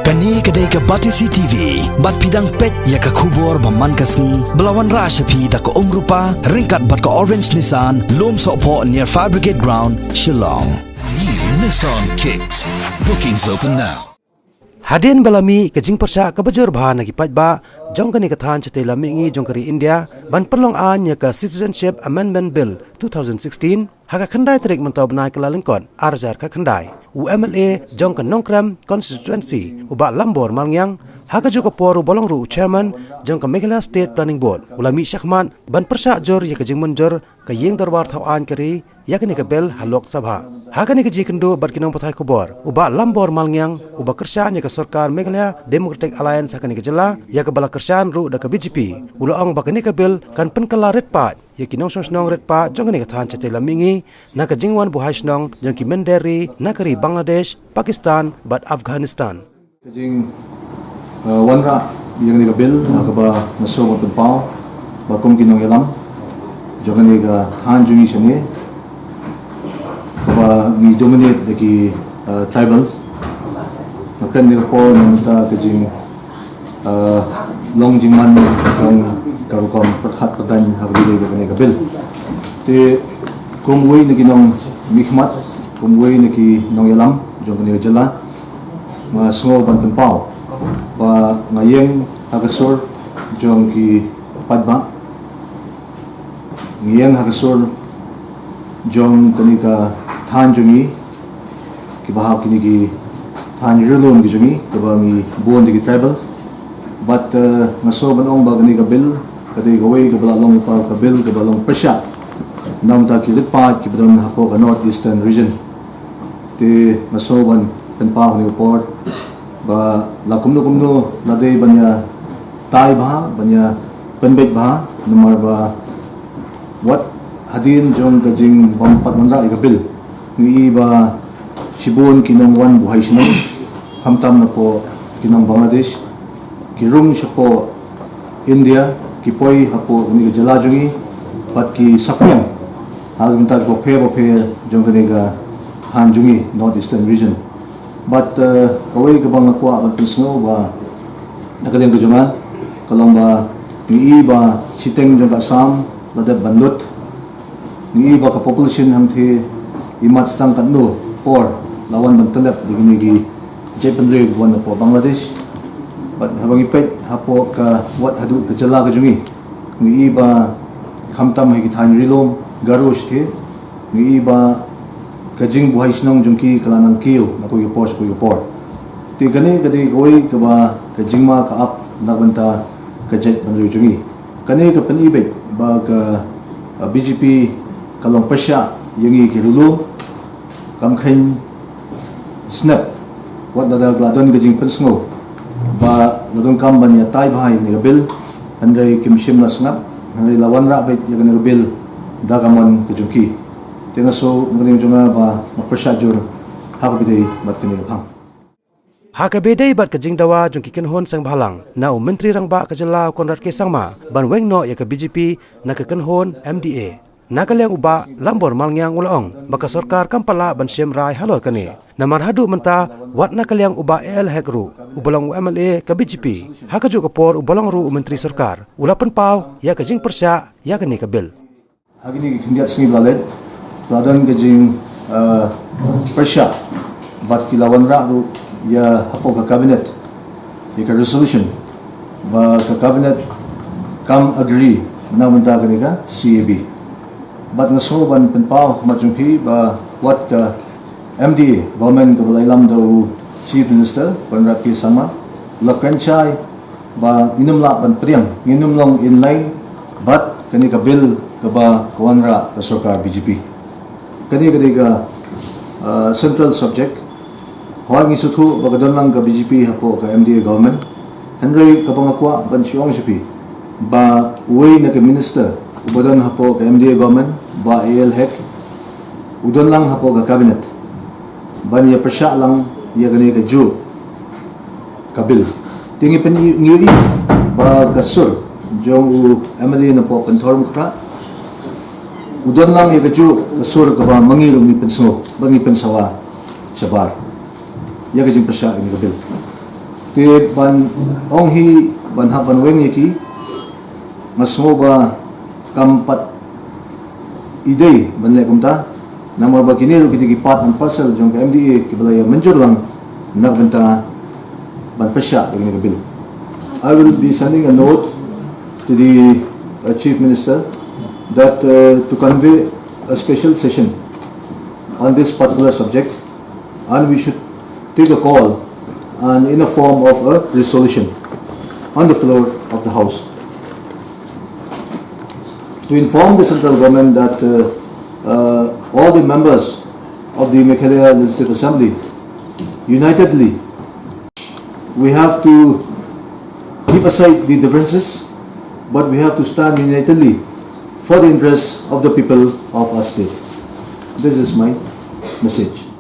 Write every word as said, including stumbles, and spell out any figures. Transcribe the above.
Kane ka dei ka Batesi T V, bad phi dang peit ïa ka khubor ba man ka sngi, ba la wanrah sha phi da ka Umrupa, ryngkat bad ka Orange Nissan, Lumsohphoh near Fire Brigade Ground, Shillong. New Nissan Kicks. Bookings open now. Hadien ba la mih ka jingpyrshah kaba jur bha na ki paidbah jong kane ka thaiñ shatei lam mihngi jong ka ri India ban pynlong aiñ ïa ka Citizenship Amendment Bill two thousand sixteen, ha ka khyndai tarik mynta u bnai Kyllalyngkot ar hajar khatkhyndai, u M L A jong ka Nongkrem Constituency, u Bah Lambor Malngiang, ha kajuh ka por uba long ruh u Chairman jong ka Meghalaya State Planning Board, u la mih shakhmat ban pyrshah jur ïa ka jingmynjur ka Ïing Dorbar Thaw Aiñ ka ri ïa kane ka bill ha Lok Sabha. Ha kane ka jingïakynduh bad ki nongpathai khubor, u Bah Lambor Malngiang, uba kyrshan ïa ka sorkar Meghalaya Democratic Alliance ha kane ka jylla, ïa kaba la kyrshan ruh da ka B J P, u la ong ba kane ka bill kan pynkylla rit paid ïa ki nongshong shnong rit paid jong kane ka thaiñ shatei lam mihngi na ka jingwan buhai shnong jong ki mynder ri na ka ri Bangladesh, Pakistan bad Afghanistan. Ka jing, uh, wanrah ïa kane ka bill, uh, kaba nga sngew ban pynpaw ba kum ki nongïalam jong kane ka thaiñ jong ngi shane, kaba ngi dominate da ki, uh, tribals. Nga kren ïa ka por na mynta ka jing, uh, long jingman jong ka rukom pyrkhat pyrdaiñ ha kaba ïadei bad kane ka bill. Te kum uwei na ki nongmihkhmat, kum uwei na ki nongïalam jong kane ka jylla, nga sngew ban pynpaw ba nga ïeng ha ka sur jong ki paidbah, nga ïeng ha ka sur jong kane ka thaiñ jong ngi, kiba hap kine ki thaiñ ri lum ki jong ngi, kiba ngi bun da ki tribals. Bad, eh, nga sngew ban ong ba kane ka bill ka dei kawei kaba la long, ka bill kaba long pyrshah na bynta ki rit paid kiba don hapoh ka North Eastern Region. Te nga sngew ban pynpaw ha kane ka por ba la kumno kumno la dei ban ïatai bha, ban ïapynbeit bha, namar ba wat hadien jong ka jingbym pat wanrah ïa ka bill, ngi i ba shibun ki nongwan buhai shnong, khamtam napoh ki nong Bangladesh, ki rung shapoh India, ki poi hapoh kane ka jylla jong ngi, bad ki saphriang ha ki bynta kiba pher ba pher jong kane ka thaiñ jong ngi, North Eastern Region. Bad, eh, kawei kaba nga kwah ban pynsngew ba na ka liang ka jong nga, ka long ba ngi i ba shiteng jong ka Assam la dep ban lut. Ngi i ba ka population hangtei i mat tang katno por la wan ban tyllep da kine ki jaitbynriew kiba wan napoh Bangladesh. Bad haba ngi peit hapoh ka, wat haduh ka jylla ka jong ngi, ngi i ba khamtam ha ki thaiñ ri lum Garo shiteng, ngi i ba ka jingbuhai shnong jong ki ka la nang kiew na kawei ka por sha kawei ka por. Te kane ka dei kawei kaba ka jingma ka ap na ka bynta ka jaitbynriew jong ngi. Kane ka pyni beit ba ka, uh, B J P ka long pyrshah ïa ngi ki ri lum, kam kheiñ snep wat lada la don ka jingpynsngew ba la donkam ban ïatai bha ïa kane ka bill, hynrei kim shym la sngap, hynrei la wanrah beit ïa kane ka bill da ka mon ka jong ki. Te nga sngew na ka liang jong nga ba nga pyrshah jur ha kaba ïadei bad kane ka phang. Ha kaba ïadei bad ka jingdawa jong ki kynhun seng bhalang, na u Myntri Rangbah ka jylla u Conrad K Sangma ban weng noh ïa ka B J P na ka kynhun M D A, na ka liang u Bah Lambor Malngiang u la ong ba ka sorkar kam pat lah ban shim rai halor kane. Namar haduh mynta, wat na ka liang u Bah A L Hek ruh, uba long u M L A ka B J P, ha kajuh ka por uba long ruh u myntri sorkar, u la pynpaw ïa ka jingpyrshah ïa kane ka bill. Ha kine ki khyndiat sngi ba la leit, la don ka jing, eh, pyrshah bad ki la wanrah ruh ïa hapoh ka cabinet ïa ka resolution ba ka cabinet kam agree na bynta kane ka C A B. Bad nga sngew ban pynpaw ha khmat jong phi ba wat ka M D A government kaba la ïalam da u Chief Minister Conrad K Sangma la kren shai ba ngin ym lah ban pdiang, ngin ym long in line bad kane ka bill kaba ka wanrah ka sorkar B J P. Kane ka dei ka, uh, central subject. Hooid, ngi sngewthuh ba ka don lang ka B J P hapoh ka M D A government. Hynrei kaba nga kwah ban shu ong sha phi ba uwei na ka minister uba don hapoh ka M D A government, Bah A L Hek, u don lang hapoh ka cabinet ban ïa pyrshah lang ïa kane kajuh ka bill. Te ngi pyn-, ngi ïohi ba ka sur jong u M L A napoh Pynthorumkhrah u don lang ïa kajuh ka sur kaba ma ngi ruh ngi pynsngew bad ngi pynsawa shabar ïa ka jingpyrshah ïa kane ka bill. Te ban ong hi ban hap ban weng ïa ki, nga sngew ba kam pat i dei ban leh kumta, namar ba kine ruh ki dei ki part and parcel jong ka M D A kiba la ïa mynjur lang na ka bynta ban pynshah ïa kane ka bill. I will be sending a note to the uh, Chief Minister that uh, to convey a special session on this particular subject, and we should take a call and in a form of a resolution on the floor of the House to inform the central government that uh, uh, all the members of the Meghalaya Legislative Assembly unitedly, we have to keep aside the differences, but we have to stand unitedly for the interests of the people of our state. This is my message.